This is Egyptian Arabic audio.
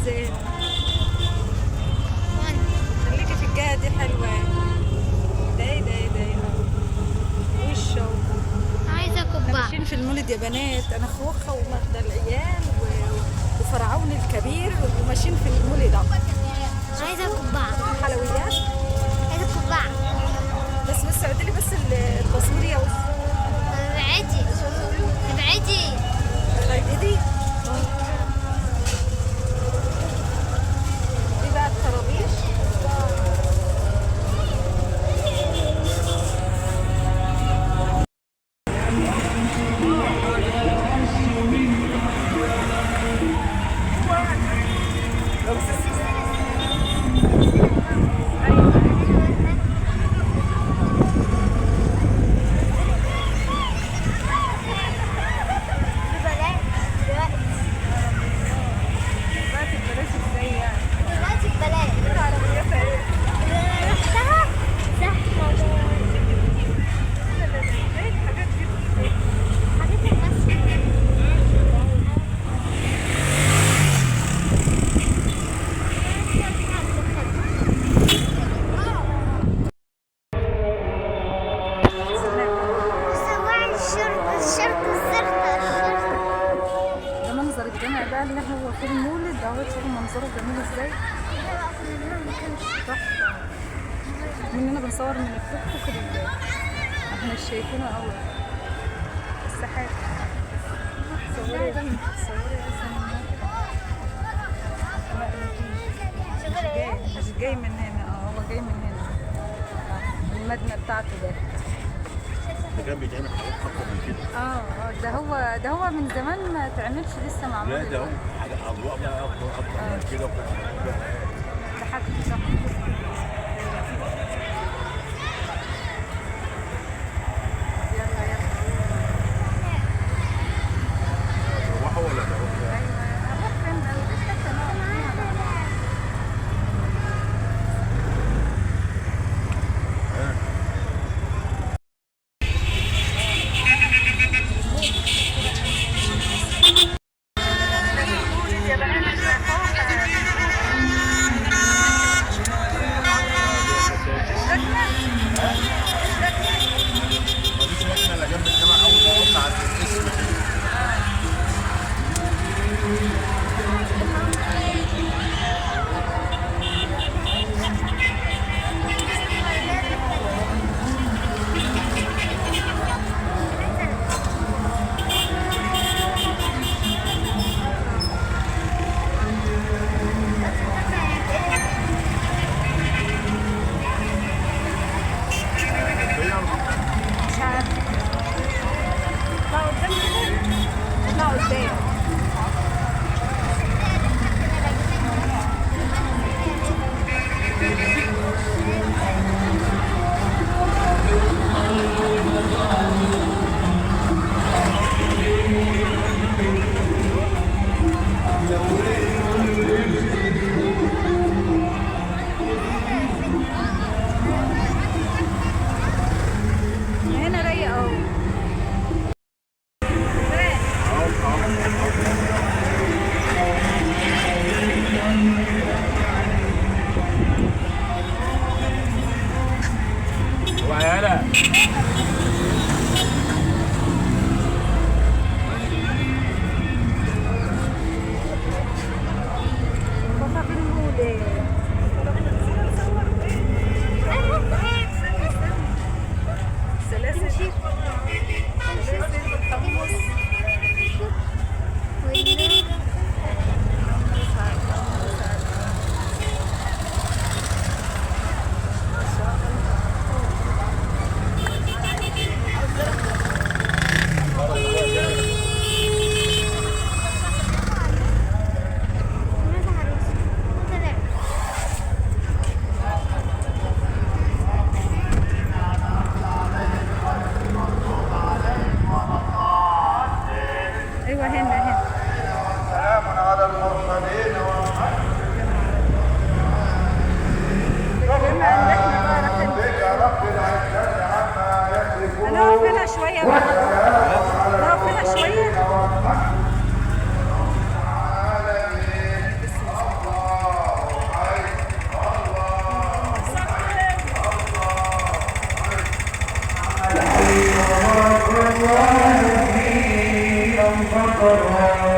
عايزه ايه؟ خليكي في الجهة دي حلوة. ده ايه ده ايه ده ايه؟ وشه. عايزة قبعة. ماشيين في المولد يا بنات، انا خوخه وماخده العيال وفرعون الكبير وماشيين في المولد اهو. عايزة قبعة. حلويات. عايزة قبعة. بس اعدلي بس التصوير يا وش. ابعدي ابعدي. طيب ايدي. دي بقى الطرابيش. ببلاش دلوقتي. دلوقتي ببلاش ازاي يعني؟ دلوقتي ببلاش. العربيات اهي. أنا رحتها زحمة. لا لا لا، ايه الحاجات دي؟ حاجات المسجد. سواع الشرطة الشرطة الشرطة الشرطة. ده منظر الجامع بقى اللي هو في المولد اهو، شوفوا منظره جميل ازاي. تحفة. مننا بنصور من التوك توك احنا مش شايفينه قوي. السحاب. صوري صوري يا سلمى. لا مفيش. جاي مش جاي من هنا. هو جاي من هنا. المبنى بتاعته ده. ده كان بيتعمل حاجات اكتر من كده. ده هو من زمان ما اتعملش، لسه معمول. لا ده هو حاجة اضواء بقى اكتر من كده وكان ده حاجة صح. يلا يلا. روحوا ولا تروحوا؟ ايوه هنروح فين بقى؟ مفيش حتة نقعد فيها بقى. يا بنات. وبارك الله في أنفقها.